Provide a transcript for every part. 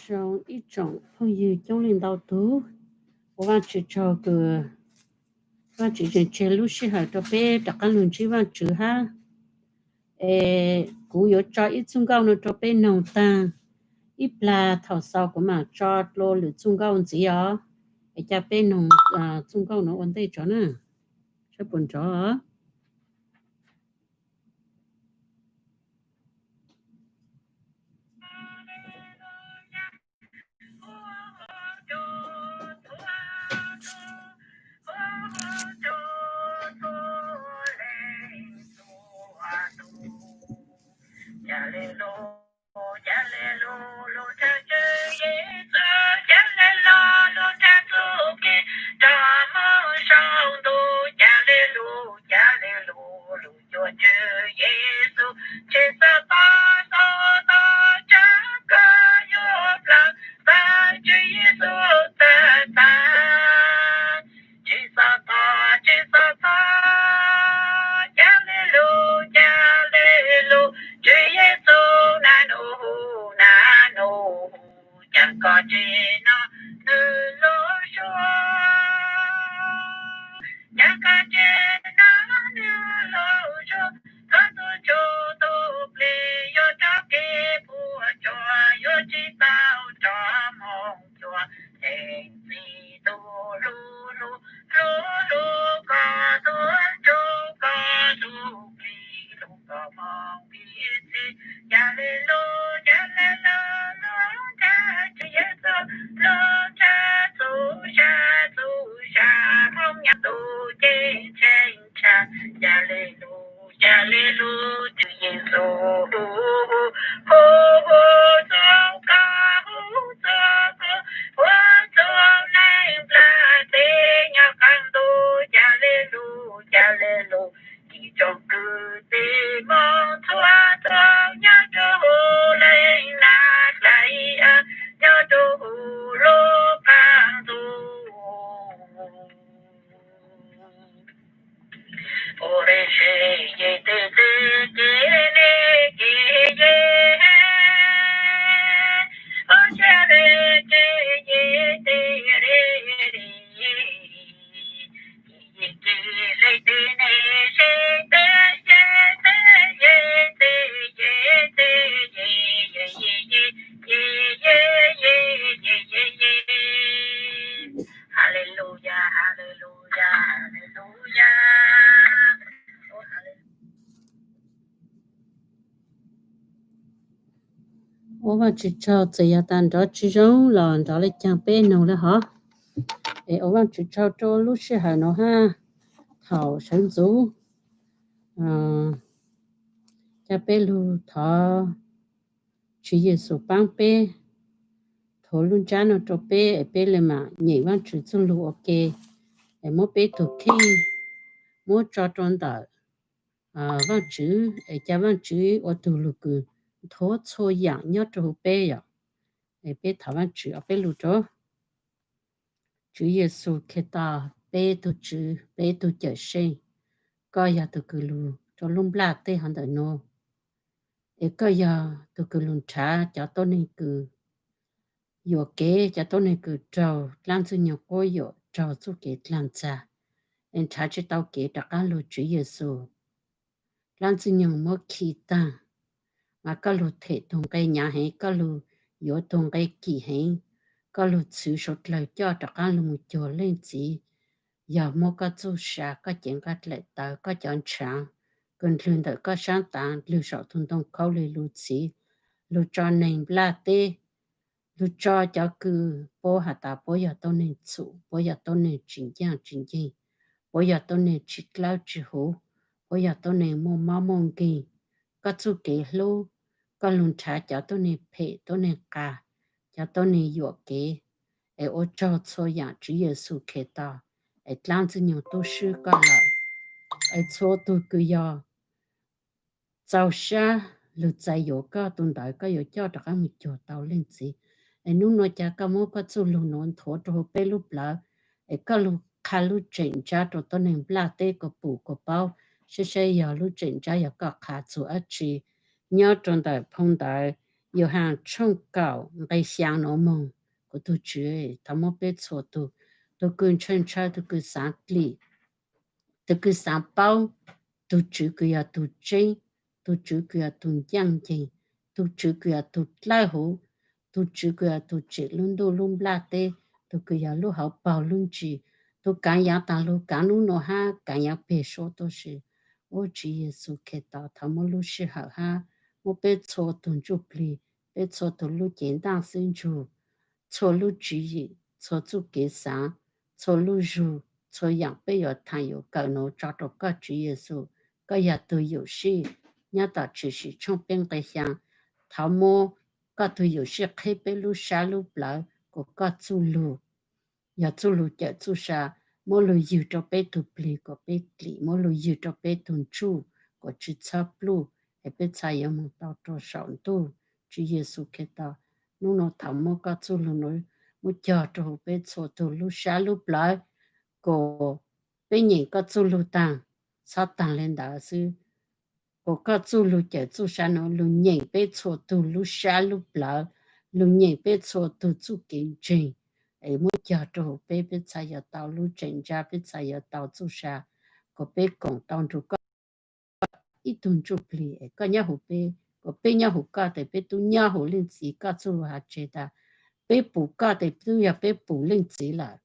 Zoo ib tsoom phooj ywg coob leej ntau tus, ua Vaajtswv tsaug kws Vaajtswv tseem tseg lub sij hawm rau peb rov qaab lug ntsib Vaajtswv hab. Es kuv yuav tso ib txuj nkauj nuav rau peb noog taag, ib plag thaum xaus kuv maam tso dlua lwm txuj nkauj ntxiv os. Es ca peb noog txuj nkauj nuav ua ntej tso na, saib puas nrov. Haleluyas, haleluyas, haleluyas. Ua Vaajtswv tsaug, txawm yog tas nrov tsi zoo los nrov le caag peb noog le hov. Es ua Vaajtswv tsaug rua lub sij hawm nuav hab. Thaum sawv ntxuv, ca peb lug thov Tswv Yexus paab peb, thuav lub ntsab nuav rua peb es peb le maam nyem Vaajtswv txuj lug ua ke, es muab peb tug kheej muab tso rua ntawm Vaajtswv, es ca Vaajtswv ua tug lug kws nthuav txhua yaam nyob rua huv peb yom. Es peb thov Vaajtswv ob peb lug rua. Tswv Yexus Khetos, peb tug Tswv, peb tug Cawmseej, koj yog tug kws lug rua lub nplaj teb hov ntawm nuav, es koj yog tug kws lug nrhav cov tuab neeg kws yuam kev, cov tuab neeg kws raug dlaab Ntxwg Nyoog quab yuam, raug txuj kev dlaag ntxag, es nrhav tsi tau kev rov qaab lug Tswv Yexus. Dlaab Ntxwg Nyoog muab khi taag, mas koj lug them tug nqe nyav heev, koj lug yuav tug nqe kim heev, koj lug txhwv suav dlawg coj rov qaab lug moog cuag leej txiv. Yog muab koj txuj sa, koj cev nqaj dlaim tawv, koj cov ntshaav kws ndlwg ntawm koj saab taav, ndlwg saum tug ntoo khaub lig lug txhiv, lug tso neeg nplaj teb, lug tso cov kws puab has tas puab yog tuab neeg txhum, puab yog tuab neeg tsis ncaaj tsis nceeg, puab yog tuab neeg tsis dlawb tsis huv, puab yog tuab neeg muaj mob muaj nkeeg. Koj txuj kev hlub, koj lug nrhav cov tuab neeg phem, tuab neeg qas, cov tuab neeg yuam kev. Es ua tsaug txhua yaam Tswv Yexus Khetos, es dlaab Ntxwg Nyoog tub swb koj lawm. Es txhua tug kws yog txaus sab lug txais yuav koj, tug ntawd koj yuav coj rov qaab moog cuag tau leej txiv. Es nub nua ca koj muab koj txuj lug nuav nthuav rua huv peb lub plawv, es koj lug qha lub tseem ntsab rua tuab neeg nplaj teb kuas pum kuas paub, saib saib yog lub tseem ntsab yog koj qha txug dlaab tsi nyob rua ntawm phoo ntawv Yauhas tshooj kaum nqe xyaa nuav moog, kuv tug Tswv, thov muab peb txhua tug, tug kws ntshaw ntshaw, tug kws xaav dlim, tug kws xaav paub, tug Tswv kws yog tug tseeb, tug Tswv kws yog tug ncaaj nceeg, tug Tswv kws yog tug dlawb huv, tug Tswv kws yog tug tsim lub ntuj lub nplaj teb, tug kws yog lub hauv paug lub ntsis, tug kaav yaav taag lug, kaav nub nua hab kaav yaav peg suab tuab si. Ua Tswv Yexus Khetos, thov muab lub sij hawm hab muab peb txhua tug ntsuj plig, peb txhua tug lub cev ntaaj xwb ntsug, txhua lub tswv yim, txhua txuj kev xaav, txhua lub zug, txhua yaam peb yuav thaam yuav kawm nuav tso rua koj Tswv Yexus. Koj yog tug yuam sij, nyob tom Tshwm Sim tshooj peb nqe xyaa, thov muab koj tug yuam sij qheb peb lub sab lub plawv kuas koj txuj lug yog txuj lug cawm txuj sa, muab lug ywg rua peb tug plig kuas peb dlim, muab lug ywg rua peb tug ntsuj kuas tsi txhob pluj, es peb txhad yuav moog tau rua saum ntuj. Tswv Yexus Khetos, nub nua thov muab koj txuj lug nuav muab cog rua huv peb txhua tug lub sab lub plawv, kuas peb nyeem koj txuj lug taag, txhob taag le ntawd xwb, kuas koj txuj lug cawm txuj sa nuav lug nyeem peb txhua tug lub sab lub plawv, lug nyeem peb txhua tug txuj kev ntseeg, es muab cog rua huv peb, peb txhad yuav tau lub tseem ntsa, peb txhad yuav tau txuj sa, kuas peb koom tau nrug koj ib tug ntsuj plig, es koj nyob huv peb, kuas peb nyob huv koj tes peb tub nyob huv Leej Txiv. Koj txuj lug has tseg tas, peb pum koj tes tub yog peb pum Leej Txiv lawm.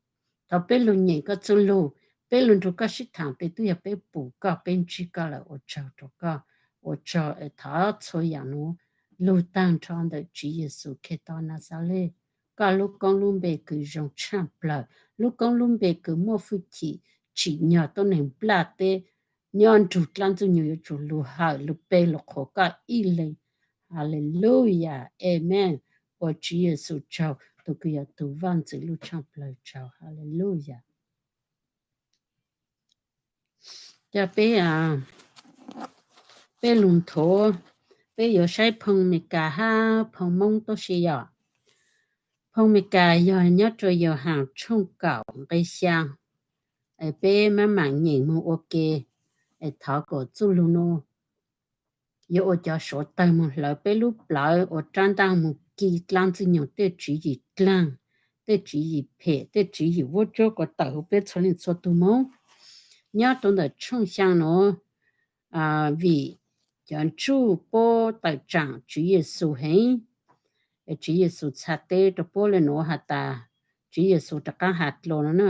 Thaus peb lug nyeem koj txuj lug, peb lug nrug koj sib thaam tes tub yog peb pum koj, peb ntsib koj lawm. Ua tsaug rua koj, ua tsaug es thov txhua yaam nuav lug taag nrho ntawm Tswv Yexus Khetos Naxales, koj lub koob lub npe kws zoo tshaaj plawg, lub koob lub npe kws muaj fwj chim tsim nyog tuab neeg nplaj teb, nyob nrug dlaab ntxwg nyoog yuav tsum lug hawm lug pe lug qhuas koj ib leeg. Haleluyas, amees. Ua Tswv Yexus tsaug, tug kws yog tug Vaajntxwv lub tshaaj plawg tsaug. Haleluyas. Coj peb, peb lug nthuav, peb yuav saib phoo Amelikas hab phoo Moob tuab si yom. Phoo Amelikas yog nyob rua Yauhas tshooj kaum nqe xyaa, es peb maj mam nyeem moog ua ke, es thov kuas txuj lug nuav yuav ua cov suav tawg moog hlawv peb lub plawv ua rab ntaj moog kis dlaab ntxwg nyoog tej tswv yim dlaag, tej tswv yim phem, tej tswv yim vuab tsuab kuas tawm huv peb txhua leej txhua tug moog. Nyob rua ntawm tshooj xyaa nuav, vim cov ntsuj puab tawm tsaam Tswv Yexus heev, Tswv Yexus txhad teb rua puab le nuav has tas, Tswv Yexus rov qaab has dlua nuav na,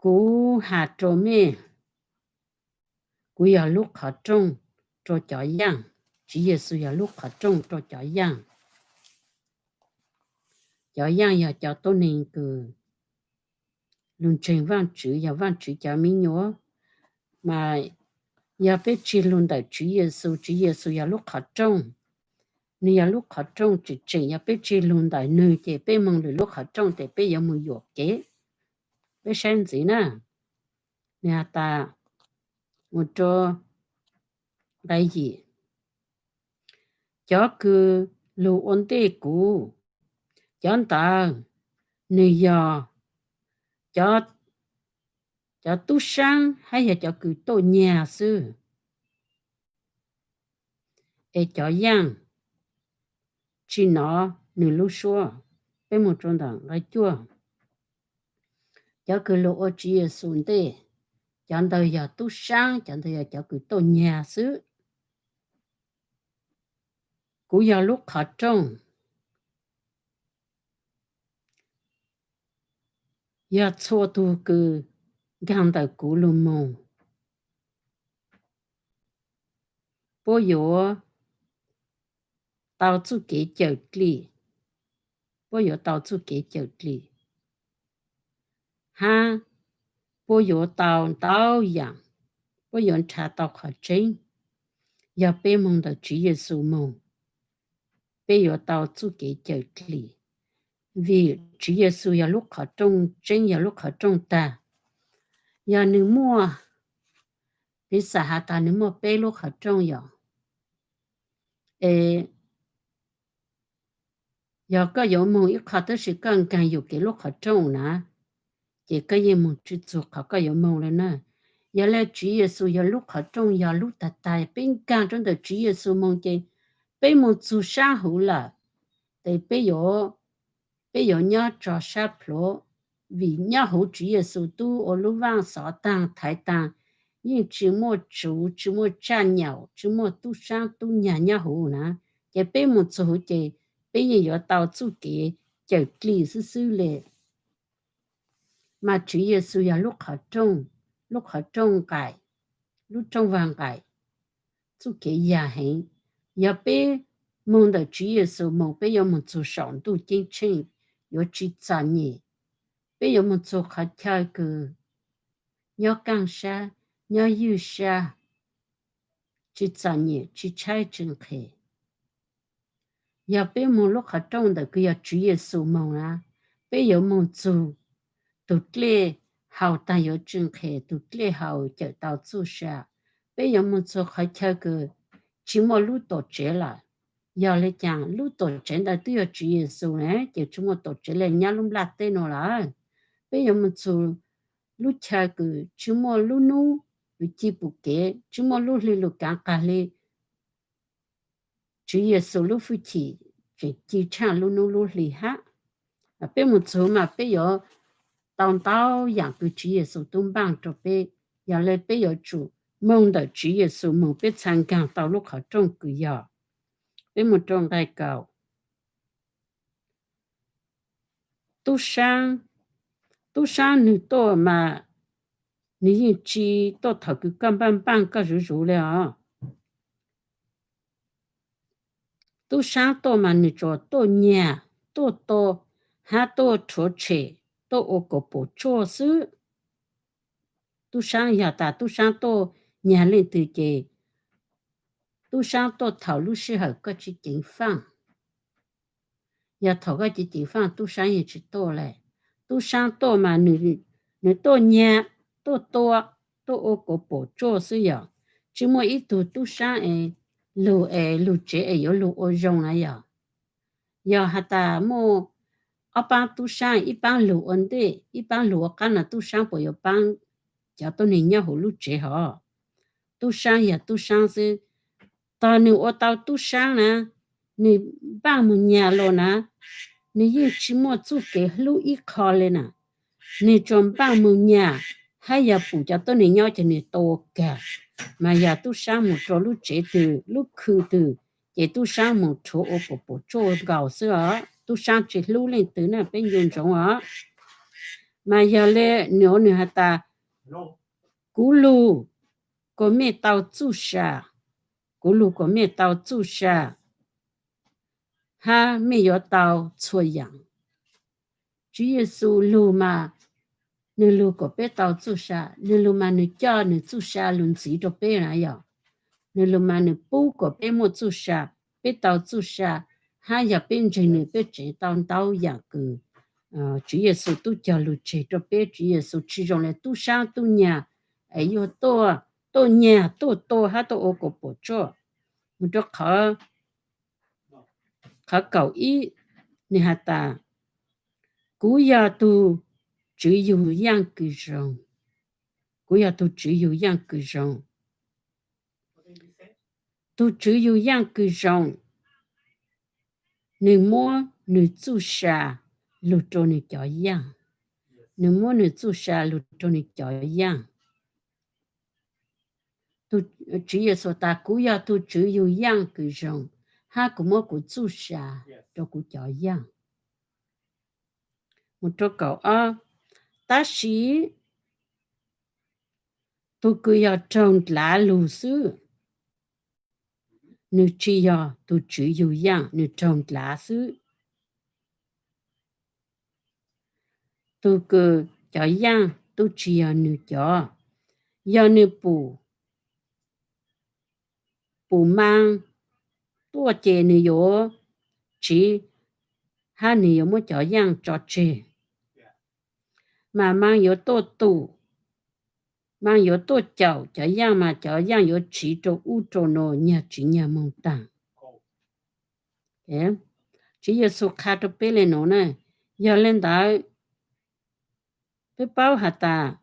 kuv has rua mej, kuv yog lub qhov rooj rua cov yaaj. Tswv Yexus yog lub qhov rooj rua cov yaaj. Cov yaaj yog cov tuab neeg kws lug ntseeg Vaajtswv, yog Vaajtswv cov mi nyuam. Mas yog peb tsig lug ntawm Tswv Yexus, Tswv Yexus yog lub qhov rooj. Nwg yog lub qhov rooj tseem tseem, yog peb tsig lug ntawm nwg ces peb moog lwm lub qhov rooj tes peb yuav moog yuam kev. Peb saib ntxiv na, nwg has tas, mus rua nqe yim, cov kws lug ua ntej kuv, cov ntawd nwg yog cov tub saab hab yog cov kws tuaj nyag xwb, es cov yaaj tsi nov nwg lub suab. Peb mus rua ntawm nqe cuaj, cov kws lug ua Tswv Yexus ntej, cov ntawd yog tub saab, cov ntawd yog cov kws tuaj nyag xwb. Kuv yog lub qhov rooj, yog txhua tug kws nkaag ntawm kuv lug moog, puab yuav tau txuj kev cawm dlim, puab yuav tau txuj kev cawm dlim, hab puab yuav tau ntau yaam, puab yuav nrhav tau qhov tseeb. Yog peb moog ntawm Tswv Yexus moog, peb yuav tau txuj kev cawm dlim, vim Tswv Yexus yog lub qhov rooj tseeb, yog lub qhov rooj tag. Yog nwg muaj, piv xam has tas nwg muaj peb lub qhov rooj yom, es yog koj yuav moog ib qho tab sis koj nkaag yuam kev lub qhov rooj na, ces koj yeej moog tsi txug qhov koj yuav moog le na. Yog le Tswv Yexus yog lub qhov rooj, yog lub tag tag, peb nkaag rua ntawm Tswv Yexus moog ces peb mus txug saab huv lawm, tes peb yuav, peb yuav nyob tso sab plhuav, vim nyob huv Tswv Yexus tub ua lub vaaj xov taag thaiv taag, yeej tsi muaj tsuv, tsi muaj tsaj nyaum, tsi muaj tub saab tub nyag nyob huv na. Ces peb mus txug huv ces peb yeej yuav tau txuj kev cawm dlig xwb xwb le. Mas Tswv Yexus yog lub qhov rooj, lub qhov rooj nqaim, lub rooj vag nqaim, txuj kev yag heev. Yog peb moog ntawm Tswv Yexus moog, peb yuav moog txug saum ntuj ceeb tsheej, yuav tsi txom nyem. Peb yuav moog txug qhov chaw kws nyob kaaj sab, nyob ywj sab, tsi txom nyem, tsi tshaib tsi nqhis. Yog peb moog lub qhov rooj ntawm kws yog Tswv Yexus moog na, peb yuav moog txug tug dlej haus taag yuav tsi nqhis, tug dlej haus cawm tau txuj sa. Peb yuav moog txug qhov chaw kws tsi muaj lub tuam tsev lawm. Yog le caag lub tuam tsev ntawd twb yog Tswv Yexus na, ces tsi muaj tuam tsev le nyob lub nplaj teb nuav lawm. Peb yuav moog txug lub chaw kws tsi muaj lub nub, lub ci pum kev, tsi muaj lub hli lug kaav qaag le. Tswv Yexus lub fwj chim tseem ci tshaaj lub nub lub hli hab. Peb mus txug mas peb yuav tau ntau yaam kws Tswv Yexus tub npaaj rua peb. Yog le peb yuav tsum moog ntawm Tswv Yexus moog peb txha nkaag tau lub qhov rooj kws yog. Peb mus rua nqai kaum. Tub saab, tub saab nwg tuaj mas nwg yeej tsi tuaj thaum kws koj npaaj npaaj koj zuv zuv le os. Tub saab tuaj mas nwg tsuas tuaj nyag, tuaj tua, hab tuaj rhuav tshem, tuaj ua kaus pum tsuaj xwb. Tub saab yog tas tub saab tuaj nyag leej twg ces tub saab tuaj thaum lub sij hawm koj tsi ceev faaj. Yog thaum koj ceev ceev faaj tub saab yeej tsi tuaj le. Tub saab tuaj mas nwg tuaj nyag, tuaj tua, tuaj ua kaus pum tsuaj xwb yog. Tsi muaj ib tug tub saab es lug es lug tsev es yuav lug ua zoo na yog. Yog has tas muaj ob paab tub saab, ib paab lug ua ntej, ib paab lug ua qaab no, tub saab puas yuav paab cov tuab neeg nyob huv lub tsev hov? Tub saab yog tub saab xwb. Tog nwg ua tau tub saab na, nwg npaaj moog nyag los na, nwg yeej tsi muaj txuj kev hlub ib qho le na. Nwg tsuas npaaj moog nyag, hab yog pum cov tuab neeg nyob ces nwg tua kag. Mas yog tub saab moog rua lub tsev twg lub khw twg, ces tub saab moog rhuav ua pum pum tsuaj nkaus xwb os. Tub saab tsi hlub leej twg na, peb nco ntsoov os. Mas yog le nwg, nwg has tas, kuv lug kom mej tau txuj sa, kuv lug kom mej tau txuj sa, hab mej yuav tau txhua yaam. Tswv Yexus lug mas nwg lug kom peb tau txuj sa, nwg lug mas nwg coj nwg txuj sa lug ntxiv rua peb na yog. Nwg lug mas nwg pub kom peb muaj txuj sa, peb tau txuj sa, hab yog peb ntseeg nwg peb tseem tau ntau yaam kws Tswv Yexus tub cog lug tseg rua peb. Tswv Yexus tsi zoo le tub saab tub nyag es yuav tuaj nyag tuaj tua hab tuaj ua kaus pum tsuaj. Mus rua qhov kaum ib, nwg has tas, kuv yog tug tswv yug yaaj kws zoo. Kuv yog tug tswv yug yaaj kws zoo. Tug tswv yug yaaj kws zoo, nwg muab nwg txuj sa lug rua nwg cov yaaj. Nwg muab nwg txuj sa lug rua nwg cov yaaj. Tswv Yexus tas, kuv yog tug tswv yug yaaj kws zoo, hab kuv muab kuv txuj sa rua kuv cov yaaj. Mus rua kaum ob, tab sis tug kws yog raug ndlav lug xwb, nwg tsi yog tug tswv yug yaaj, nwg raug ndlav xwb. Tug kws cov yaaj tub tsi yog nwg cov, yog nwg pum, pum maa tuaj ces nwg yuav tsiv, hab nwg yuav muab cov yaaj tso tseg. Mas maa yuav tuaj tum, maa yuav tuaj caum cov yaaj mas cov yaaj yuav tsiv rua ub rua nuav nyag tsiv nyag moog taag. Tswv Yexus qha rua peb le nuav na, yog le ntawd peb paub has tas,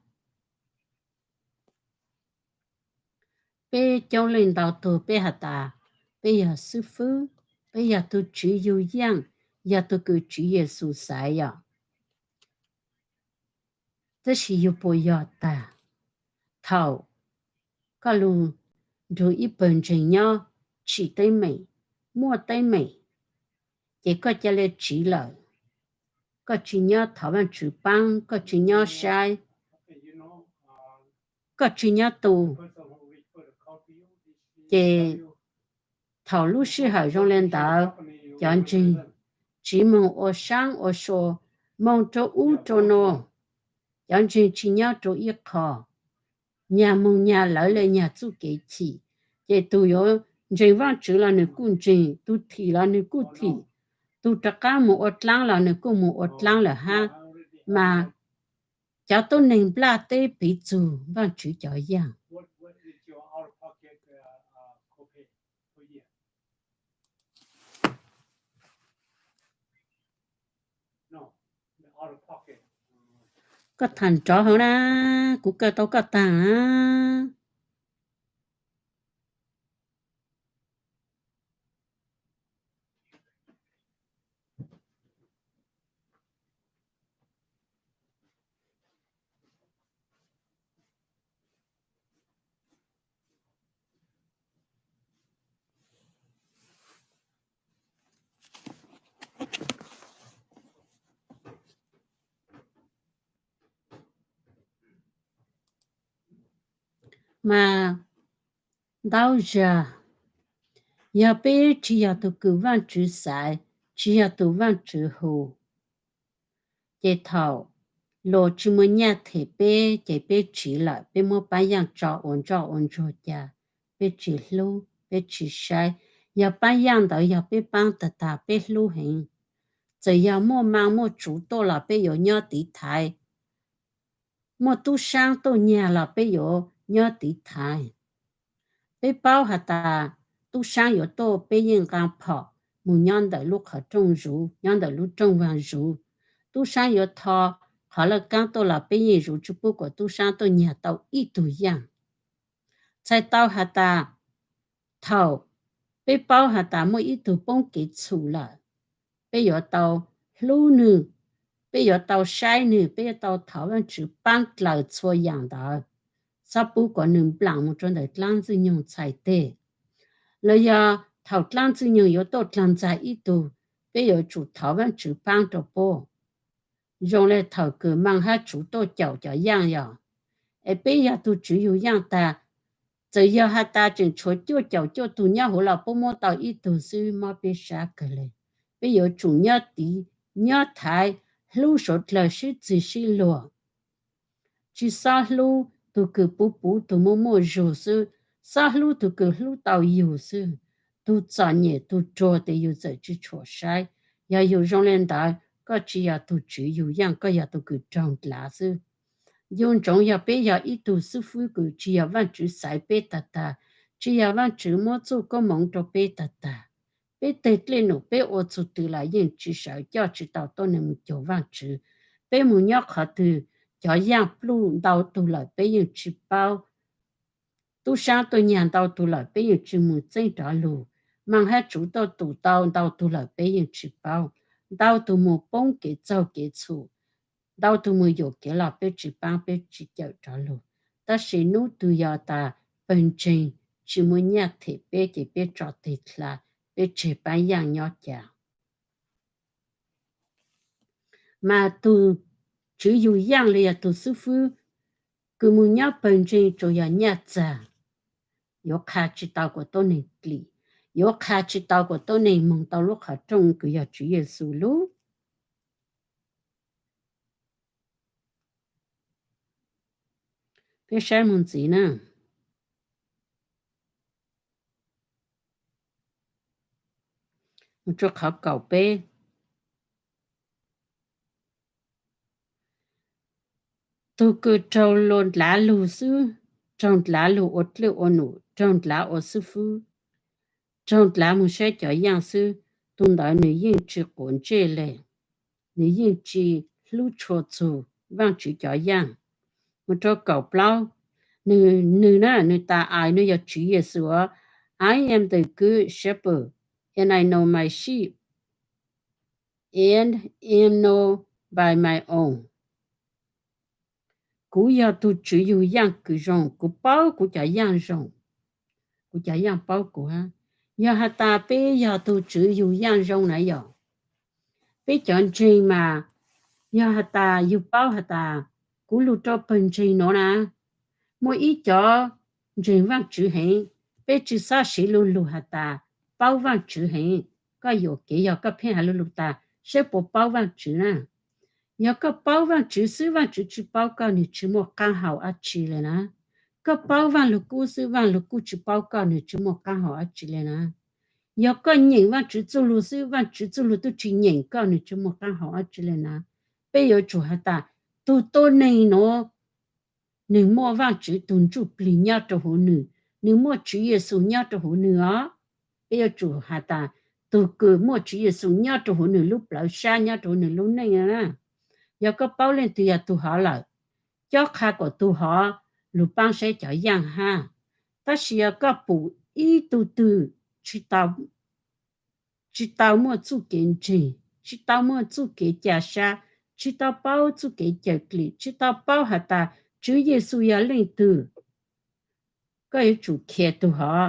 peb coob leej ntau tug peb has tas, peb yog xib fwb, peb yog tus Tswv yug yeej, yog tus kws Tswv Yexus xaiv yom. Tab sis yug puas yog tag thaum koj lug nrug ib pawg ntseeg nyob tsim teeb meem, muaj teeb meem, ces koj ca le tsiv lawm, koj tsis nyob thov Vaajtswv paab, koj tsis nyob saib, koj tsis nyob tu, ces thaum lub sij hawm zoo le ntawd, cov ntseeg tsiv moog ua saab ua sua, moog rua ub rua nuav, cov ntseeg tsis nyob rua ib qho, nyag moog nyag lawv le nyag txuj kev chim, ces tug yuav ntseeg Vaajtswv los nwg kuj ntseeg, tug thim los nwg kuj thim, tug rov qaab moog ua dlaab los nwg kuj moog ua dlaab lawm hab, mas cov tuab neeg nplaj teb piv txug Vaajtswv cov yaaj. Koj tham nrov hauv na, kuv kaw tau koj taag na. Mas ntau zag, yog peb tsis yog tug kws Vaajtswv xaiv, tsis yog tug Vaajtswv hu, ces thaum luas tsis muaj nyaj them peb ces peb tsiv lawm, peb muab paab yaaj tso ua ntsoj ua ntsuag ca, peb tsis hlub, peb tsis saib. Yog paab yaaj ntawd yog peb paab tag tag peb hlub heev. Txawm yog muaj maa muaj tsuv tuaj los peb yuav nyob tiv thaiv, muaj tub saab tuaj nyag los peb yuav nyob tiv thaiv. Peb paub has tas tub saab yuav tuaj peb yeej nqaa phom mus nyob ntawm lub qhov rooj zuv, nyob ntawm lub rooj vaag zuv. Tub saab yuav tho qhov laj kaab tuaj los peb yeej zuv tsi pub kuas tub saab tuaj nyag tau ib tug yaaj. Txhais tau has tas thaum peb paub has tas muaj ib tug poob kev txhum lawm, peb yuav tau hlub nwg, peb yuav tau saib nwg, peb yuav tau thov Vaajtswv paab dlaws txhua yaam ntawd, xob pub kuas nwg nplaam mus rua ntawm dlaab Ntxwg Nyoog txhais teg. Los yog thaum dlaab Ntxwg Nyoog yuav tuaj dlaag ntxag ib tug, peb yuav tsum thov Vaajtswv paab rua puab. Zoo le thaum kws maa hab tsuv tuaj caum cov yaaj yog, es peb yog tug tswv yug yaaj tag, txawm yog has tas tseem tshuav cuaj caum cuaj tug nyob huv los puab muab tau ib tug xwb, mob peb sab kawg le. Peb yuav tsum nyob tiv, nyob thaiv, hlub suav dlawg sib txig sib luag. Tsi xob hlub tug kws puv puv, tug muaj muaj zug xwb, xob hlub tug kws hlub tau yug xwb. Tug txom nyem tug ruag tes yug txawm tsi tshua saib. Yog yug zoo le ntawd, koj tsi yog tug tswv yug yaaj, koj yog tug kws raug dlaav xwb. Yug ntsoov yog peb yog ib tug xib fwb kws tsi yog Vaajtswv xaiv peb tag tag, tsi yog Vaajtswv muab txuj koob moov rua peb tag tag. Peb teg dlej num peb ua txug twg los yeej tsi sawv coj tsi tau tuab neeg mus cuag Vaajtswv. Peb mus nyob qhov twg, cov yaaj pluj ntau tug lawm peb yeej tsi paub. Tub saab tuaj nyag ntau tug lawm peb yeej tsi mus txeeb rov lug. Maa hab tsuv tuaj tum tau ntau tug lawm peb yeej tsi paub. Ntau tug mus poob kev txaug kev txhum, ntau tug mus yuam kev los peb tsi paab, peb tsi cawm rov lug. Tab sis nub twg yog tas pawg ntseeg tsi muaj nyaj them peb ces peb tso teg dlha, peb tseg paab yaaj nyob cas. Mas tug tswv yug yaaj los yog tug xib fwb kws mus nyob pawg ntseeg tsuas yog nyaj txag, yuav qha tsi tau kuas tuab neeg dlim, yuav qha tsi tau kuas tuab neeg moog tau lub qhov rooj kws yog Tswv Yexus lub. Peb saib moog ntxiv na. Mus rua qhov kaum peb. Tug kws raug luas ndlav lug xwb, raug ndlav lug ua dlej ua num, raug ndlav ua xib fwb, raug ndlav moog saib cov yaaj xwb, tug ntawd nwg yeej tsi quav ntsej le, nwg yeej tsi hlub tshua txug Vaajtswv cov yaaj. Mus rua kaum plaub, nwg, nwg na, nwg tas ais nwg yog Tswv Yexus, I am the good shepherd, and I know my sheep, and am known by my own. Kuv yog tus tswv yug yaaj kws zoo, kuv paub kuv cov yaaj zoo, kuv cov yaaj paub kuv hab. Yog has tas peb yog tus tswv yug yaaj zoo na yog, peb cov ntseeg mas yog has tas yug paub has tas kuv lug rau pawg ntseeg nuav na, muaj ib cov ntseeg Vaajtswv heev, peb tsi xob siv lu lug has tas paub Vaajtswv heev. Koj yuam kev yog koj pheej has lu lug tas saib puas paub Vaajtswv na. Yog koj paub Vaajtswv xwb Vaajtswv tsi paub koj, nwg tsi muaj qaab hau dab tsi le na. Koj paub Vaaj Lug Kub xwb Vaaj Lug Kub tsi paub koj, nwg tsi muaj qaab hau dab tsi le na. Yog koj nyeem Vaajtswv txuj lug xwb Vaajtswv txuj lug tub tsi nyeem koj, nwg tsi muaj qaab hau dab tsi le na. Peb yuav tsum has tas tug tuab neeg nuav nwg muaj Vaajtswv tug Ntsujplig nyob rau huv nwg, nwg muaj Tswv Yexus nyob rau huv nwg os. Peb yuav tsum has tas tug kws muaj Tswv Yexus nyob rau huv nwg lub plawv sab, nyob rau huv nwg lub neej na. Yog koj paub leej twg yog tug hov lawm, cob qha kom tug hov lug paab saib cov yaaj hab. Tab sis yog koj pum ib tug twg tsi tau muaj txuj kev ntseeg, tsi tau muaj txuj kev ca sab, tsi tau paub txuj kev cawm dlim, tsi tau paub has tas Tswv Yexus yog leej twg, koj yuav tsum khiav tug hov,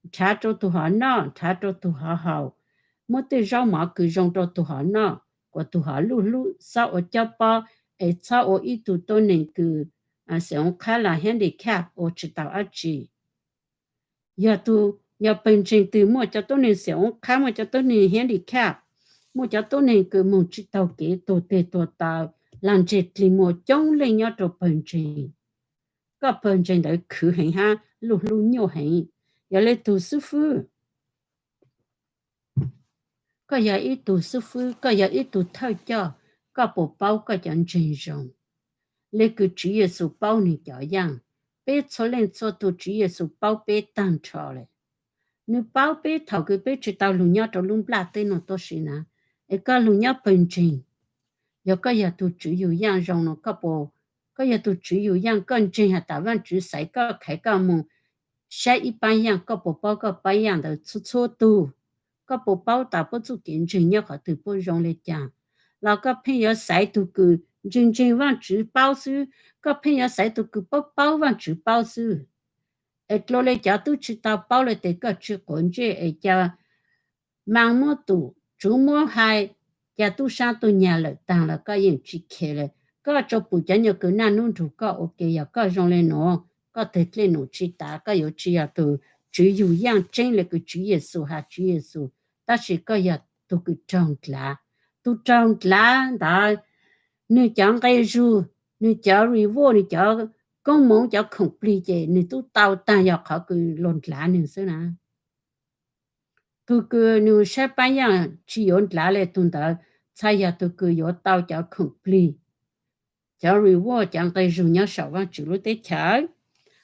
nrhav rau tug hov noj, nrhav rau tug hov haus, muab tej zaub mov kws zoo rau tug hov noj, kom tug hov luj hlub, txhob ua cob pob, es txhob ua ib tug tuab neeg kws xiam oob qhab los handicap ua tsi tau dab tsi. Yog tug, yog pawg ntseeg twg muaj cov tuab neeg xiam oob qhab, muaj cov tuab neeg handicap, muaj cov tuab neeg kws moog tsi taug kev, tuag teg tuag taw, lag ntseg dlig muag coob leej nyob rau pawg ntseeg, koj pawg ntseeg ntawd khwv heev hab luj hlub nyuaj heev. Yog le tug xib fwb, koj yog ib tug xib fwb, koj yog ib tug thawj coj, koj puas paub koj cov ntseeg zoo le kws Tswv Yexus paub nwg cov yaaj? Peb txhua leej txhua tug Tswv Yexus paub peb taag nrho le. Nwg paub peb thaum kws peb tsi tau lug nyob rau lub nplaj teb nuav tuab si na, es koj lug nyob pawg ntseeg. Yog koj yog tug tswv yug yaaj zoo no, koj yog tug tswv yug yaaj, koj ntseeg has tas Vaajtswv xaiv koj, khaiv koj moog saib ib paab yaaj, koj puas paub koj paab yaaj ntawd txhua txhua tug? Koj puas paub tas puab txuj kev ntseeg nyob qhov twg, puab zoo le caag? Los koj pheej yuav xaiv tug kws ntseeg ntseeg Vaajtswv paub xwb, koj pheej yuav xaiv tug kws paub paub Vaajtswv paub xwb. Es dlua le cov tub tsi tau paub le tes koj tsi quav ntsej es ca maa muab tum, tsuv muab hais, ca tub saab tub nyag lawm taag los koj yeej tsi khe le. Koj tsuas pum cov nyuag kws naj nub nrug koj ua ke, yog koj zoo le nuav, koj teg dlej num tsi tav, koj yuav tsi yog tug tswv yug yaaj tseeb le kws Tswv Yexus has Tswv Yexus, tab sis koj yog tug kws raug ndlav. Tug raug ndlav ntawd, nwg cov nqe zug, nwg cov reward, nwg cov koob moov, cov khoom plig ces nwg tub tau taag, yog qhov kws luag ndlav nwg xwb na. Tug kws nwg saib paab yaaj tsi yuav ndlav le, tug ntawd txhaj yog tug kws yuav tau cov khoom plig, cov reward, cov nqe zug nyob saum Vaajtswv lub teb chaws.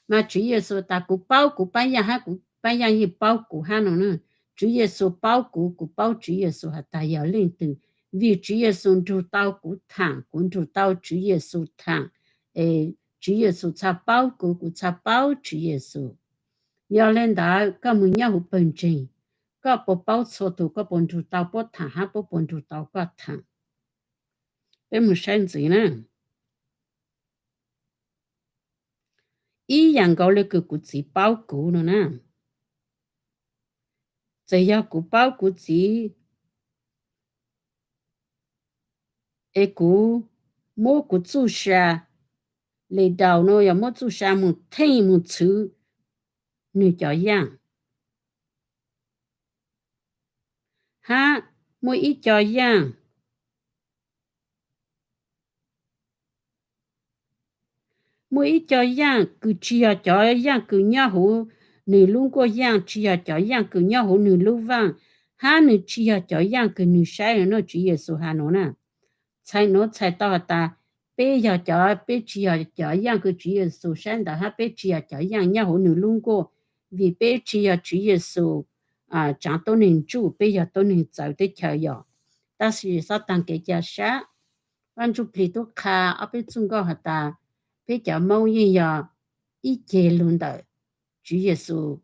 Mas Tswv Yexus tas kuv paub kuv paab yaaj hab kuv paab yaaj yeej paub kuv hab no. Tswv Yexus paub kuv, kuv paub Tswv Yexus has tas yog leej twg, vim Tswv Yexus nrug tau kuv thaam, kuv nrug tau Tswv Yexus thaam, es Tswv Yexus txhaj paub kuv, kuv txhaj paub Tswv Yexus. Yog le ntawd koj moog nyob huv pawg ntseeg, koj puas paub txhua tug? Koj puas nrug tau puab thaam hab puab puas nrug tau koj thaam? Peb moog saib ntxiv na. Ib yaam nkaus le kws kuv txiv paub kuv no na. Txawm yog kuv paub kuv txiv es kuv muab kuv txuj sa le daus no, yog muab txuj sa moog theej moog txhwv nwg cov yaaj, hab muaj ib co yaaj, muaj ib co yaaj kws tsi yog cov yaaj kws nyob huv nwg lub nkuaj yaaj, tsi yog cov yaaj kws nyob huv nwg lub vaaj, hab nwg tsi yog cov yaaj kws nwg saib no. Tswv Yexus has nuav na. Txhais nuav txhais tau has tas peb yog cov, peb tsi yog cov yaaj kws Tswv Yexus saib ntawd, hab peb tsi yog cov yaaj nyob huv nwg lub nkuaj, vim peb tsi yog Tswv Yexus tsaav tuab neeg ntsuj, peb yog tuab neeg txawv teb chaws yog. Tab sis xob taag kev ca sab, Vaaj Ntsuj Plig tub qha ob peb txuj nkauj has tas peb cov Moob yeej yog ib ceg lug ntawm Tswv Yexus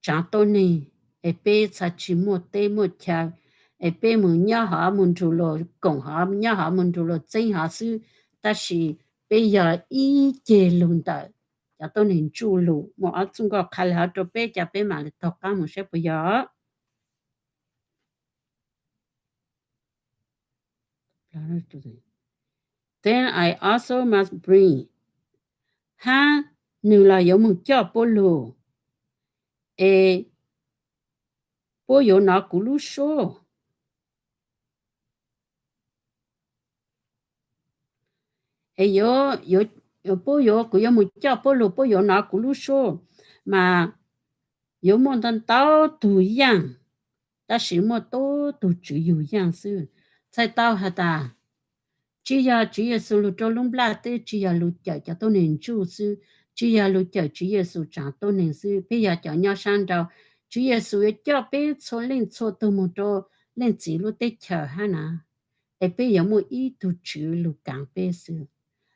tsaav tuab neeg, es peb txhaj tsi muaj teb muaj chaw, es peb moog nyob hov moog nrug luas koom hov, nyob hov moog nrug luas txeeb hov xwb, tab sis peb yog ib ceg lug ntawm cov tuab neeg ntsuj lug. Muaj ob txuj nkauj qha le hov rua peb, ca peb maam le taug qaab moog saib puas yog. Then I also must bring, hab nwg los yuav moog coj puab lug, es puab yuav nov kuv lub suab. Es puab yuav, kuv yuav moog coj puab lug, puab yuav nov kuv lub suab, mas yuav muaj ntau ntau tug yaaj, tab sis muaj tuab tug tswv yug yaaj xwb. Txhais tau has tas, tsi yog Tswv Yexus lug rua lub nplaj teb tsi yog lug cawm cov tuab neeg ntsuj xwb, tsi yog lug cawm Tswv Yexus tsaav tuab neeg xwb. Peb yog cov nyob saab nrau, Tswv Yexus yuav coj peb txhua leej txhua tug moog rua Leej Txiv lub teb chaws hab na, es peb yuav muaj ib tug tswv lug kaav peb xwb.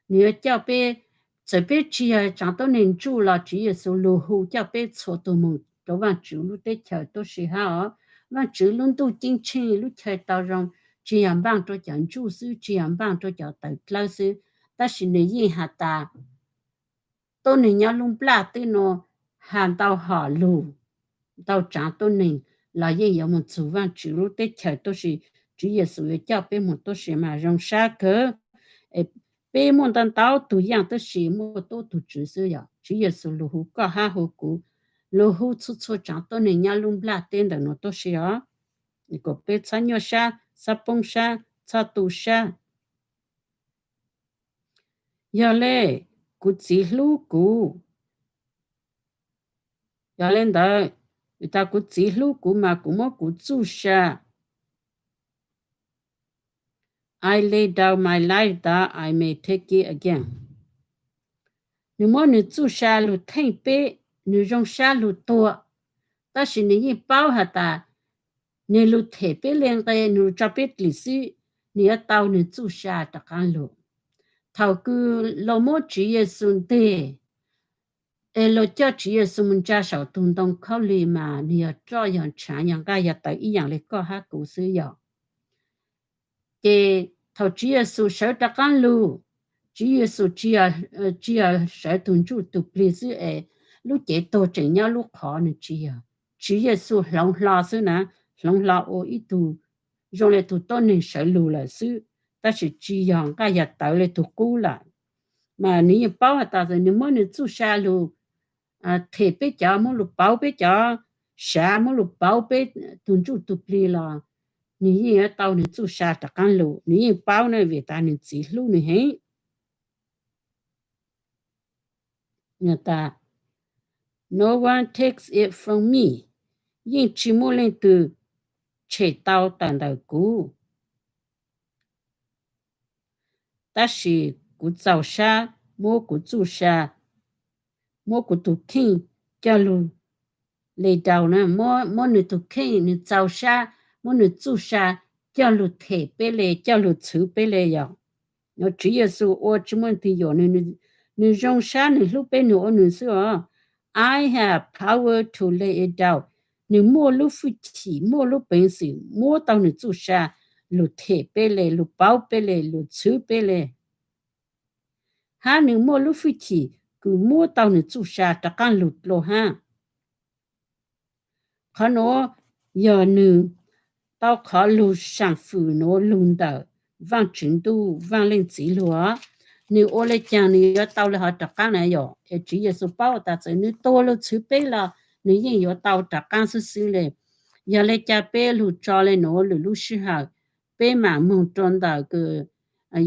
Nwg yuav coj peb, txawm peb tsi yog tsaav tuab neeg ntsuj los Tswv Yexus lug hu coj peb txhua tug moog rua Vaajtswv lub teb chaws tuab si hab os. Vaajtswv lub ntuj ceeb tsheej, lub chaw tau zoo, tsi yog npaaj rua cov ntsuj xwb, tsi yog npaaj rua cov tawv dlawb xwb, tab sis nwg yeej has tas tuab neeg nyob lub nplaj teb nuav has ntau hom lug, ntau tsaav tuab neeg los yeej yuav moog txug Vaajtswv lub teb chaws tuab si. Tswv Yexus yuav coj peb moog tuab si mas zoo sab kawg. Peb muaj ntau ntau tug yaaj tab sis muaj tuab tug tswv xwb yog Tswv Yexus lug hu koj hab hu kuv, lug hu txhua txhua tsaav tuab neeg nyob lub nplaj teb ntawm nuav tuab si os. Kuas peb txhob nyuaj sab, txhob poob sab, txhob tu sab. Yog le, kuv Txiv hlub kuv. Yog le ntawd, tas kuv Txiv hlub kuv mas kuv muab kuv txuj sa. I lay down my life that I may take it again. Nwg muab nwg txuj sa lug theej peb, nwg zoo sab lug tuag, tab sis nwg yeej paub has tas nwg lug them peb le nqe, nwg lug tso peb dlim xwb, nwg yuav tau nwg txuj sa rov qaab lug. Thaum kws luas muab Tswv Yexus nteg, es luas coj Tswv Yexus moog ntsa saum tug ntoo khaub lig mas nwg yog roj yog ntshaav yog nqaj yog tawv ib yaam le koj hab kuv xwb yog. Ces thaum Tswv Yexus sawv rov qaab lug, Tswv Yexus tsi yog sawv tug ntsuj tug plig xwb es lub cev tuag tseem nyob lub qhov, nwg tsi yog. Tswv Yexus hloov hlo xwb na, hloov hlo ua ib tug zoo le tug tuab neeg sawv lug lawm xwb, tab sis tsi yog nqaj yog tawv le tug qub lawm. Mas nwg yeej paub has tas nwg muab nwg txuj sa lug them peb cov, muab lug pauv peb cov sav, muab lug pauv peb tug ntsuj tug plig los nwg yeej yuav tau nwg txuj sa rov qaab lug. Nwg yeej paub na vim tas nwg Txiv hlub nwg heev. No one takes it from me, yeej tsi muaj leej twg tshem tau tawm ntawm kuv. Tab sis kuv txaus sab muab kuv txuj sa, muab kuv tug kheej coj lug le daus na, muab nwg tug kheej, nwg txaus sab muab nwg txuj sa coj lug them peb le, coj lug txhwv peb le yog. Tswv Yexus ua tsi muaj leej twg yuam, nwg zoo sab nwg hlub peb, nwg ua nwg xwb os. I have power to lay it down. Nwg muaj lub fwj chim, muaj lub peev xwm muab tau nwg txuj sa lug them peb le, lug pauv peb le, lug txhwv peb le. Hab nwg muaj lub fwj chim kws muab tau nwg txuj sa rov qaab lug dlua hab. Qhov nuav yog nwg tau qhov lug saam fwm nuav lug ntawm Vaajtswv Ntuj, Vaaj Leej Txiv lug os. Nwg ua le caag nwg yuav tau le hov rov qaab na yog. Es Tswv Yexus paub tas txawm nwg tuag lug txhwv peb los nwg yeej yuav tau rov qaab xwb xwb le. Yog le caag peb lug tso le nuav lwm lub sij hawm, peb maam moog rua ntawm kws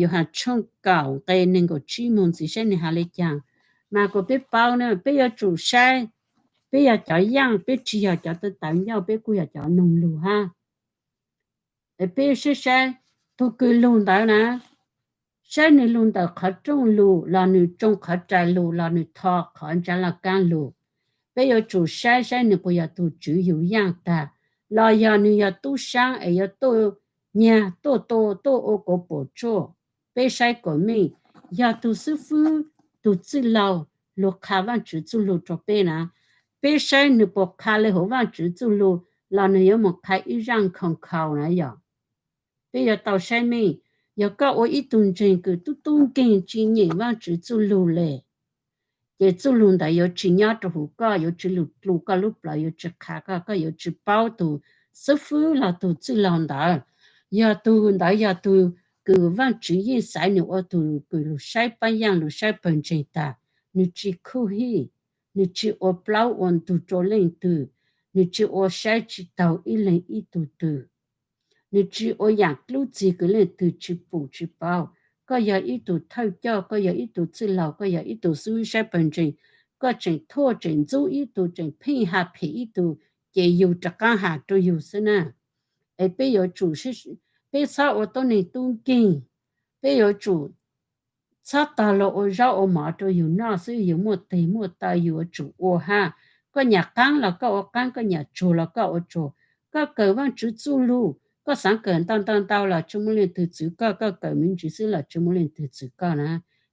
Yauhas tshooj kaum nqe neeg nkaum tsib moog ntxiv saib nwg has le caag. Mas kuas peb paub na, peb yuav tsum saib, peb yog cov yaaj, peb tsi yog cov tawv ncauj, peb kuj yog cov noog lug hab. Peb saib saib tug kws lug ntawd na, saib nwg lug ntawm qhov rooj lug los nwg tsoo qhov rais lug los nwg tho qhov ntsaa laj kaab lug. Peb yuav tsum saib saib nwg puas yog tug tswv yug yaaj tag, los yog nwg yog tub saab es yuav tuaj nyag tuaj tua tuaj ua kauv pum tsuaj. Peb saib kuas meej, yog tug xwb fwb, tug txwj laug lug qha Vaajtswv txuj lug rua peb na, peb saib nws puas qha li hauv Vajtswv txuj lug los nws yuav mus qha ib zaj nkhaus nkhaus na yom. Peb yuav tau saib meej, yog koj ua ib tug ntseeg kws tub tub nkeeg tsis nyeem Vajtswv txuj lug le, ces txuj lug ntawd yuav tsis nyob rau huv koj, yuav tsis lug dlua koj lub plawv, yuav tsis qha koj, koj yuav tsis paub tus xib fwb los tus txwj laug ntawd. Yog tug ntawd yog tug kws Vajtswv yeej xaiv nws ua tug kws lug saib pab yaaj lug saib pawg ntseeg tag, nws tsis khuj hij, nws tsis ua plaub ua ntug rau leej twg, nws tsis ua saib tsis taug ib leeg ib tug twg, nws tsis ua yaam lub txig kws leej twg tsis pum tsis paub. Koj yog ib tug thawj coj, koj yog ib tug txwj laug, koj yog ib tug xib fwb saib pawg ntseeg, koj tseem thuaj tseem ntxub ib tug, tseem pheej has phem ib tug, ces yug rov qaab has rau yug xwb na. Es peb yuav tsum, peb txhob ua tuab neeg tub nkeeg, peb yuav tsum txhob tog luag ua zaub ua mov rau yug noj xwb, yug muaj teg muaj taw yug yuav tsum ua hab. Koj nyam qaab los koj ua qaab, koj nyam tsuag los koj ua tsuag. Koj kawm Vaajtswv txuj lug, koj xaav kawm ntau ntau ntau los tsi muaj leej twg txwv koj, koj kawm me ntsis xwb los tsi muaj leej twg txwv koj na.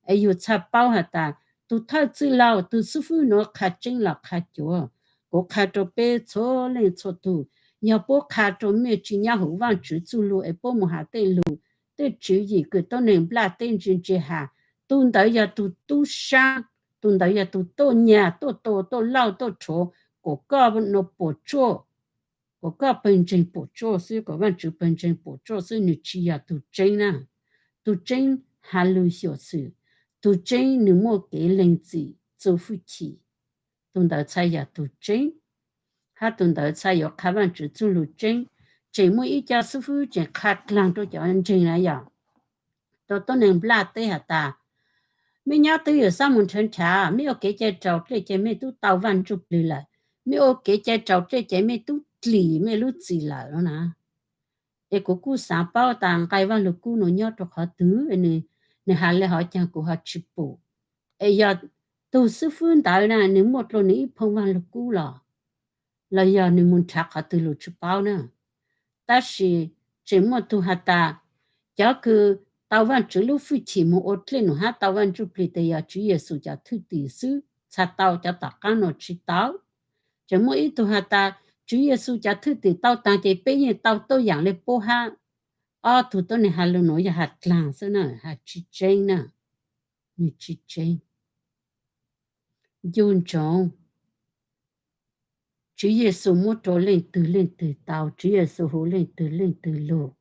Es yug txhaj paub has tas tug thawj txwj laug, tug xib fwb nuav qha tseeb los qha cuav. Kuv qha rau peb txhua leej txhua tug, yog puab qha rau mej tsi nyob huv Vaajtswv txuj lug es puab mus has tej lug, tej tswv yim kws tuab neeg nplaj teb ntse ntse has, tug ntawd yog tug tub saab, tug ntawd yog tug tuaj nyag, tuaj tua, tuaj lauj, tuaj rhuav, kuas koj nuav puam tsuaj, kuas koj pawg ntseeg puam tsuaj xwb, kuas Vaajtswv pawg ntseeg puam tsuaj xwb, nwg tsi yog tug tseeb na. Tug tseeb has lug xyuam xim, tug tseeb nwg muaj kev lees txim txuj fwj chim, tug ntawd txhaj yog tug tseeb, hab tug ntawd txhaj yuav qha Vaajtswv txuj lug tseeb. Tseem muaj ib co xib fwb tseem qha dlaag rau cov ntseeg na yog, rau tuab neeg nplaj teb has tas, mej nyob twj ywm xab moos nrhav nrhav, mej ua kev cai raus dlej ces mej tub tau Vaaj Ntsuj Plig lawm, mej ua kev cai raus dlej ces mej tub dlim mej lub txim lawm no na. Es kuv kuj xaav paub tas nqai Vaaj Lug Kub nuav nyob rau qhov twg, nwg has le hov caag kuv ho tsi pum. Es yog tug xib fwb ntawd na nwg muaj dlua nwg ib phoo Vaaj Lug Kub los, los yog nwg mus nrhav qhov twg lug tsi paub na. Tab sis tseem muaj tug has tas, cov kws tau Vaajtswv lub fwj chim moog ua dlej num hab tau Vaaj Ntsuj Plig tes yog Tswv Yexus cov thwj tim xwb, txhaj tau, cov tom qaab nuav tsi tau. Tseem muaj ib tug has tas, Tswv Yexus cov thwj tim tau taag ces peb yeej tau tuaj yaam le puab hab. Ob tug tuab neeg has lug nuav yog has dlaag xwb na, has tsi tseeb na, nwg tsi tseeb. Ncu ntsoov, Tswv Yexus muab rua leej twg leej twg tau, Tswv Yexus hu leej twg leej twg lug.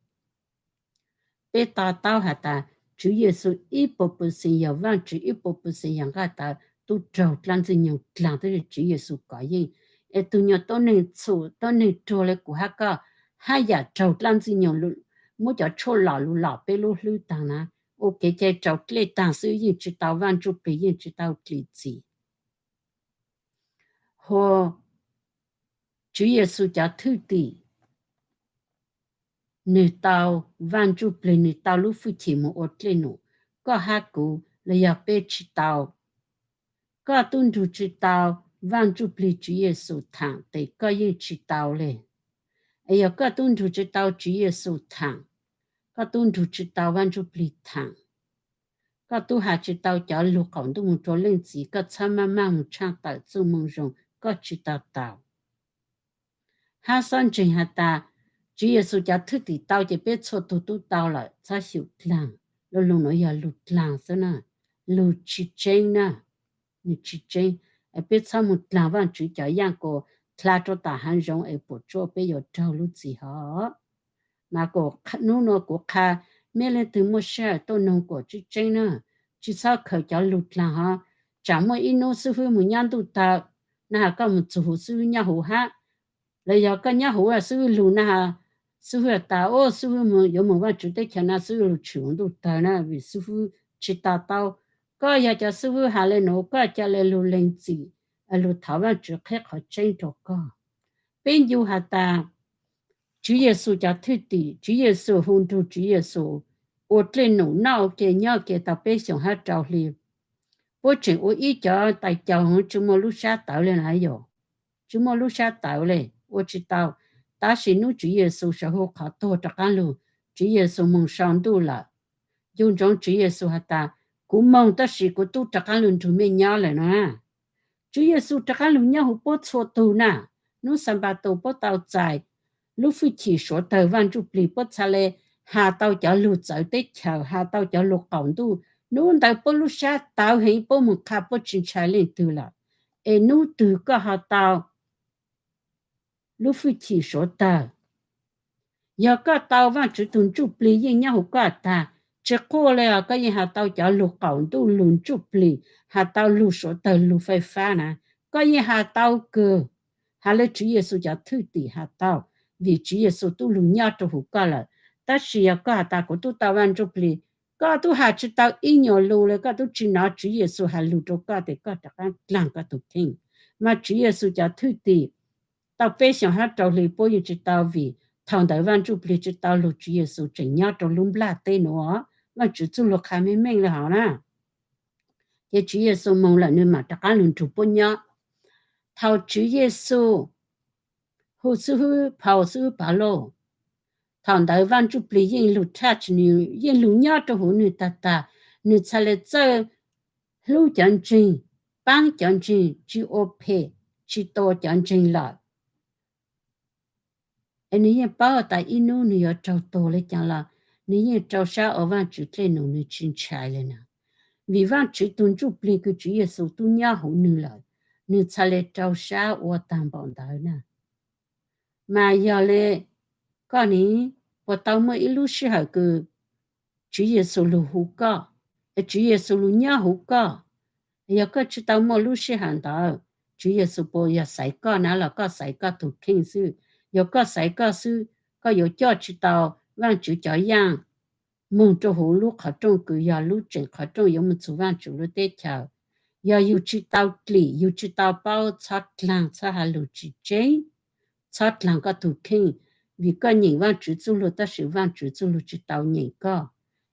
Peb to taub has tas Tswv Yexus ib puas pawxees yog Vaajtswv, ib puas pawxees yog nqaj tawv, tub raug dlaab Ntxwg Nyoog dlaag, tab sis Tswv Yexus kov yeej. Es tug nyuas tuab neeg txhum, tuab neeg ruag le kuv hab koj, hab yaam raug dlaab Ntxwg Nyoog muab cov tshuaj lom lug lom peb lub hlwb taag na, ua kev cai raus dlej taag xwb yeej tsi tau Vaaj Ntsuj Plig, yeej tsi tau dlim txim. Hu Tswv Yexus cov thwj tim, nwg tau Vaaj Ntsuj Plig, nwg tau lub fwj chim moog ua dlej num. Koj hab kuv los yog peb tsi tau. Koj tub nrug tsi tau Vaaj Ntsuj Plig Tswv Yexus thaam tes koj yeej tsi tau le. Es yog koj tub nrug tsi tau Tswv Yexus thaam, koj tub nrug tsi tau Vaaj Ntsuj Plig thaam, koj tub has tsi tau cov lug qaum ntuj moog rua leej txiv, koj txhob maj maj moog tshaaj tawm txuj moo zoo, koj tsi tau tau. Hab xob ntseeg has tas Tswv Yexus cov thwj tim tau ces peb txhua tug tub tau lawm, txhob xyum dlaag. Lub lug nuav yog lug dlaag xwb na, lug tsi tseeb na, nwg tsi tseeb. Peb txhob moog dlaag Vaajtswv cov yaaj kuas dlha rua tom haav zoov es puam tsuaj peb yuav raug lub txim hov. Mas kuas hnub nuav kuv qha, mej leej twg muaj sij hawm tuaj noog kuas tsi tseeb na, tsi txhob khaws cov lug dlaag hov. Tsaam muaj ib nub xib fwb moog nyob ntuj tawg, na has koj moog txug huv xib fwb nyob huv hab, los yog koj nyob huv xib fwb lug na has, xib fwb tas, u, xib fwb yuav moog Vaajtswv teb chaws na, xib fwb lug tshwm huv ntuj tawg na, vim xib fwb tsi to taub. Koj yog cov xib fwb has le nuav, koj ca le lug lees txim, lug thov Vaajtswv qheb qhov tseeb rua koj. Peb ncu has tas Tswv Yexus cov thwj tim, Tswv Yexus hu nrug Tswv Yexus ua dlej num noj ua ke nyob ua ke tau peb xyoos hab rau hli. Puab tseem ua ib cov tais caug tsi muaj lub sab tawv le na yog, tsi muaj lub sab tawv le, ua tsi tau. Tab sis nub Tswv Yexus sawv hu qhov tuag rov qaab lug, Tswv Yexus moog sau ntuj lawm. Ncu ntsoov Tswv Yexus has tas, kuv moog tab sis kuv tub rov qaab lug nrug mej nyob lawm na. Tswv Yexus rov qab lug nyob huv puab txhua tug na. Hnub Xanpataus puab tau txais lub fwj chim suav tawg Vaaj Ntsuj Plig, puab txhaj le has tau cov lug txawv teb chaws, has tau cov lug qaum ntuj. Hnub ntawd puab lub sab tawv heev, puab moog qha puab tsi ntshai leej twg lawm. Es hnub twg koj ho tau lub fwj chim suav tawg? Yog koj tau Vaajtswv tug Ntsuj Plig yeej nyob huv koj tag, tsi quaj le os, koj yeej has tau cov lug qaum ntuj, lug ntsuj plig, has tau lug suav tawg, lug fais fab na, koj yeej has tau kawg. Has le Tswv Yexus cov thwj tim has tau, vim Tswv Yexus tub lug nyob rua huv koj lawm. Tab sis yog koj has tas kuv tub tau Vaaj Ntsuj Plig, koj tub has tsi tau ib nyuas lug le, koj tub tsi nov Tswv Yexus has lug rua koj tes koj rov qab dlaag koj tug kheej. Mas Tswv Yexus cov thwj tim tau peb xyoos hab rau hli puab yeej tsi tau, vim thaum ntawd Vaaj Ntsuj Plig tsi tau lug, Tswv Yexus tseem nyob rau lub nplaj teb nuav. Vaajtswv txuj lug qha meej meej le hov na. Ces Tswv Yexus moog lawm nwg mam rov qab lug nrug puab nyob. Thaum Tswv Yexus hu xib hwb Phau, xib hwb Pavlauj, thaum ntawd Vaaj Ntsuj Plig yeej lug thaj, yeej lug nyob rua huv nwg tag tag. Nwg txhaj le txawj hlub cov ntseeg, paab cov ntseeg, tsi ua phem, tsi tua cov ntseeg lawm. Es nwg yeej paub tas ib nub nwg yuav raug tuag le caag los nwg yeej rau sab ua Vaajtswv dlej num, nwg tsi ntshai le na. Vim Vaajtswv tug Ntsuj Plig kws Tswv Yexus tub nyob huv nwg lawm, nwg txhaj le rau sab ua taag npaum ntawd na. Mas yog le koj ne, puas tau muaj ib lub sij hawm kws Tswv Yexus lug hu koj, es Tswv Yexus lug nyob huv koj? Yog koj tsi tau muaj lub sij hawm ntawd, Tswv Yexus puas yog xaiv koj na los koj xaiv koj tug kheej xwb? Yog koj xaiv koj xwb, koj yuav coj tsi tau Vaajtswv cov yaaj moog rua huv lub qhov rooj kws yog lub tseem qhov rooj yuav moog txug Vaajtswv lub teb chaws. Yog yug tsi tau dlim, yug tsi tau paub, txhob dlaag, txhob has lug tsi tseeb, txhob dlaag koj tug kheej, vim koj nyeem Vaajtswv txuj lug tab sis Vaajtswv txuj lug tsi tau nyeem koj.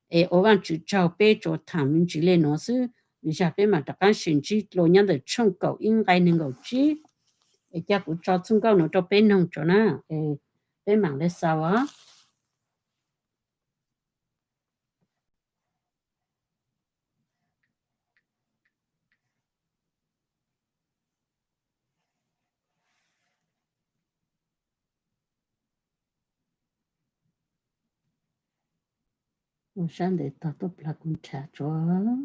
Es ua Vaajtswv tsaug peb tsuas thaam me ntsis le nuav xwb, vim zag peb mam rov qaab sib ntsib dlua nyob ntawm tshooj kaum ib nqai neeg nkaum tsib. Es ca kuv tso txuj nkauj nuav rau peb noog tso na, es peb mam le xaus os. Ua sab ntev tog tuaj plag kuv nrhav tsuav.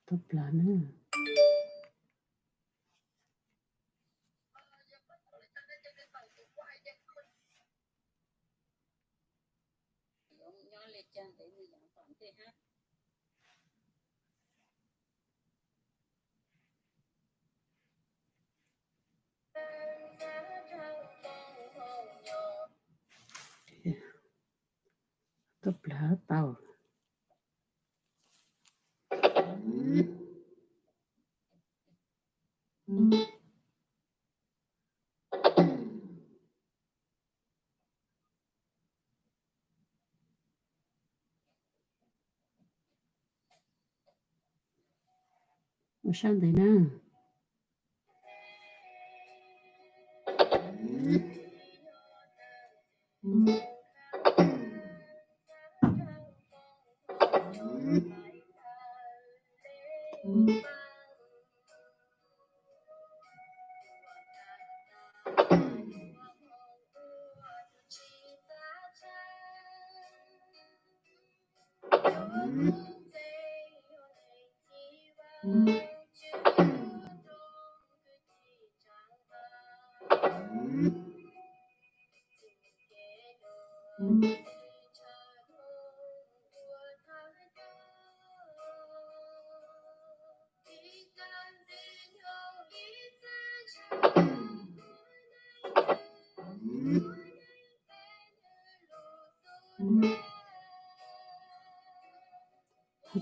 Tuaj plag na. Tuaj plag tau. Ua sab ntev na.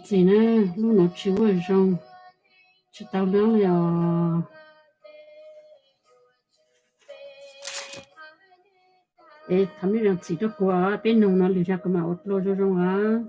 Txiv na, lub no tsis muaj zoo, tsis tau lub li os. Es thov mej zam txim rau kuv, peb noog no lwm zag kuv mam ua dlua zoo zoo os.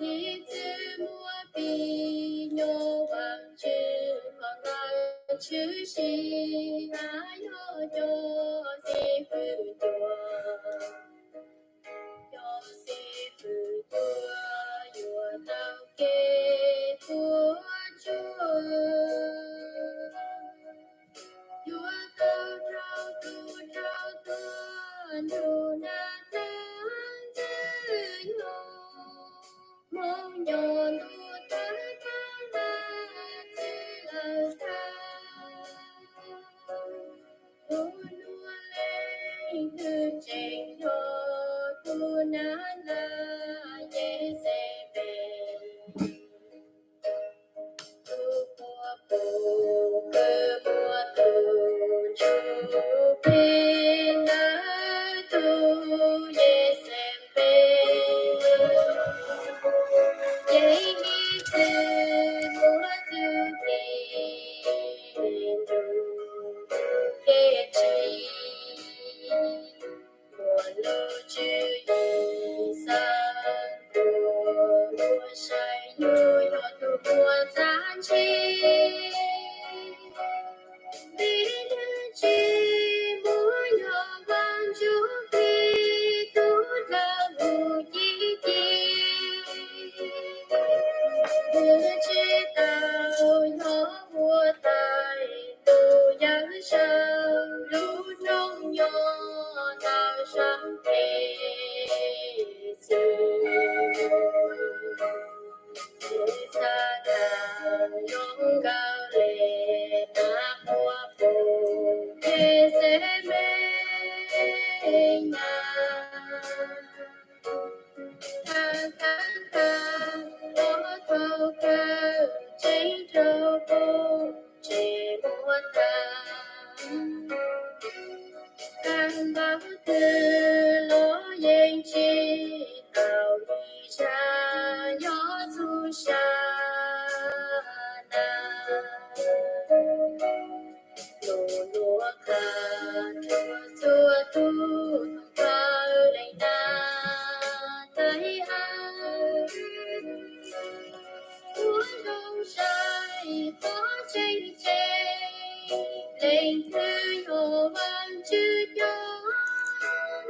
Ib txwm muaj pib nyuaj Vaajtswv koj ntawd tshwm sim, hab yog cov xib fwb cuag, cov xib fwb cuag yuav tau kev puas tsuaj, yuav tau rau tus rau tuag ntuj nag tag ntxwg nyoog, Hmoob nyob ntuj tawg tag nag txwj lawm tag. Tus nuav leej twg tseem nyob, tus nab na Yexenpees, tus puab pum kws muaj tus ntsuj plig ntawd, tus Yexenpees, ces ib txwm muaj tus plig ntuj kev tsim, muaj lub tswv yim xav tuaj, muab saib yug yog tus muaj txaj ntshis. Vim nws tsis muaj yog Vaajtswv plig tug dlawg mus ci ci, nws tsis tau yog ua tais tug yawm saub lub rooj nyob ntawm saab peg xwb. Txhaj tag zoo nkauj le nab quas pum Yexenpees na, tag tag tag los thaum kawg tseeb rau kuv tseem muab tag. Kab npauj twg los yeej tsis tau li sab, yog txhua sab na. Lug luag qha rua txhua tug thov leej nab tais av, ua zoo saib qhov tseeb tseeb, leej twg yog Vaajtswv cov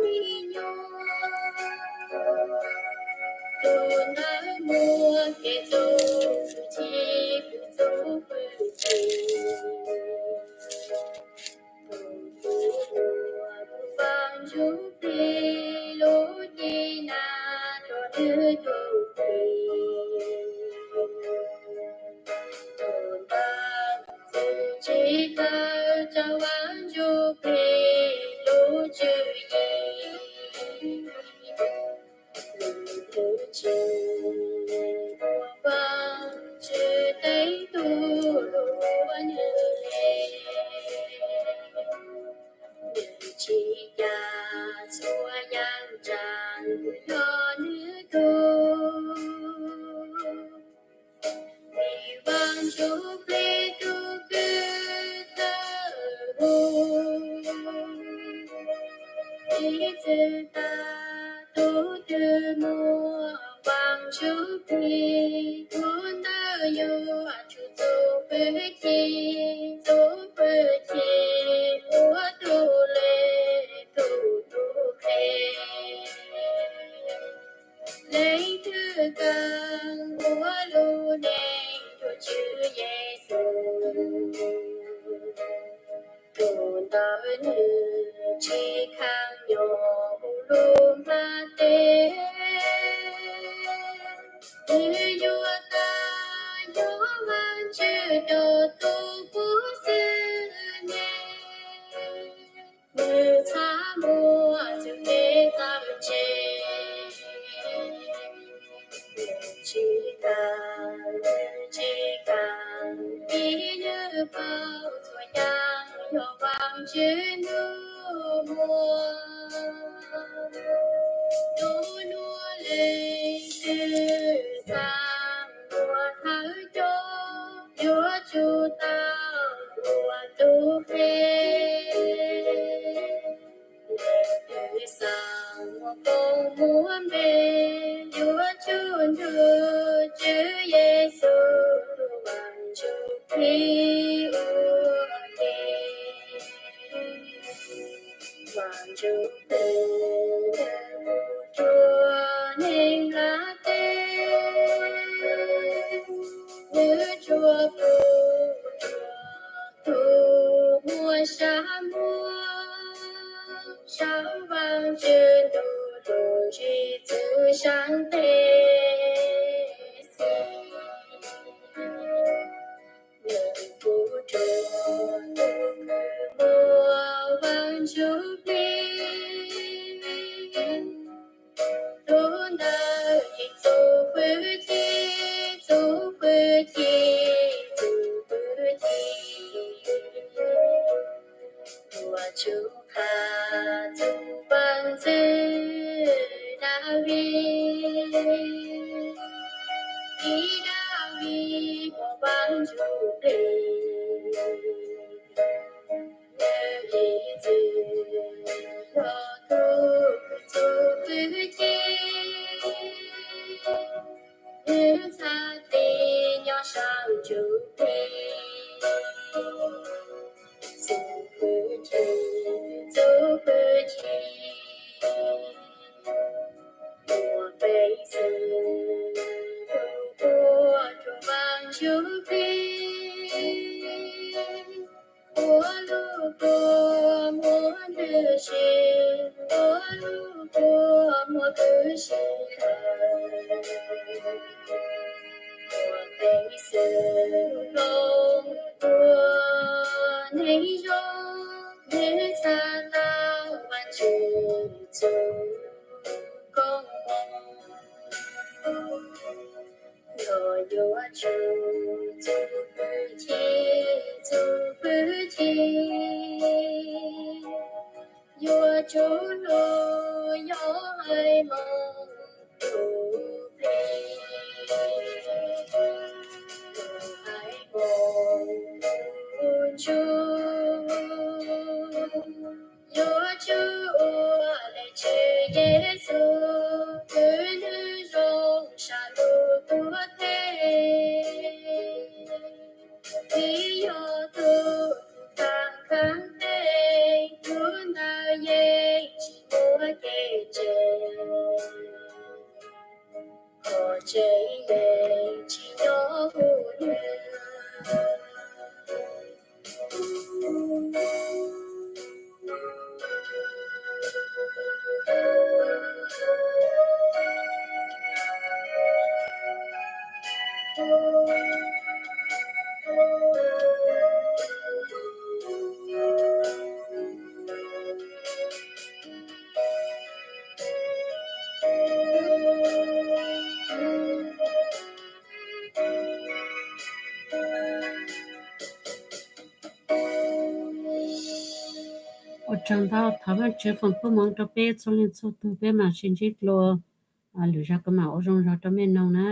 me nyuam. Tug ntawd muaj kev txuj ci kws txuj pwg ci, tug muaj Vaajtswv plig lub ci na rua nwg tug plig. Tug ntawd txwv tsis tawm rua Vaajtswv plig lub tswv yim. Nws twb tsis muaj Vaajtswv teev tug lug ua nwg le, nws tsis ca txhua yaam tsaam yog nwg tug. Vim Vaajtswv plig tug kws tawg huv, ib txwm tag tug twg muaj Vaajtswv plig, tug ntawd yuav tsum txuj pwg ci, txuj pwg ci ua tug Txhua yam yog Vaajtswv ntuj muag, nub nuav leej twg xaav ua thawj coj, yuav tsum tau ua tug qhev. Leej twg xaav muaj koob muaj npe, yuav tsum nrug Tswv Yexus Vaajtswv Plig ua ke. Vaajtswv Plig rua neeg nplaj teb, nwg tsuas pum rua tug muaj sab muag, saub Vaajtswv ntuj lug ntsig txug sab tes xis. Nwg pum rua tug kws muaj Vaajtswv Plig, tug ntawd yeej txuj fwj ci, txuj fwj ci, txuj fwj ci. Yuav tsum qha txug vaaj ntxwv Daviv, ib Daviv muaj Vaajtswv Plig, nwg ib txwm yog tug txuj fwj ci. Nwg txhaj tes nyob sab ntsuj plig, txuj fwj ci, txuj fwj ci, muaj peev xwm ua rua Vaajtswv Plig. Ua lub kua muag ntws si, ua lub kua muag ntws si, muaj peev xwm hloov ua neeg zoo, nwg txhaj tau Vaajtswv txuj koob moov. Koj yuav tsum txuj fwj ci, txuj fwj ci, yuav tsum lug yog haiv Moob tug plig, haiv Moob tug ntsuj, yuav tsum ua le Tswv Yexus, kws nwg zoo sab lug tuab teg. Peb yog tug khaaj khaaj teg, tug ntawd yeej tsi muaj kev tseg, qhov tseeb yeej tsi nyob huv nwg. Ua tsaug ntau, thov Vaajtswv foom koob moov rua peb txhua leej txhua tug, peb maam sib ntsib dlua lwm zag kuv maam ua zoo zog rua mej noog na.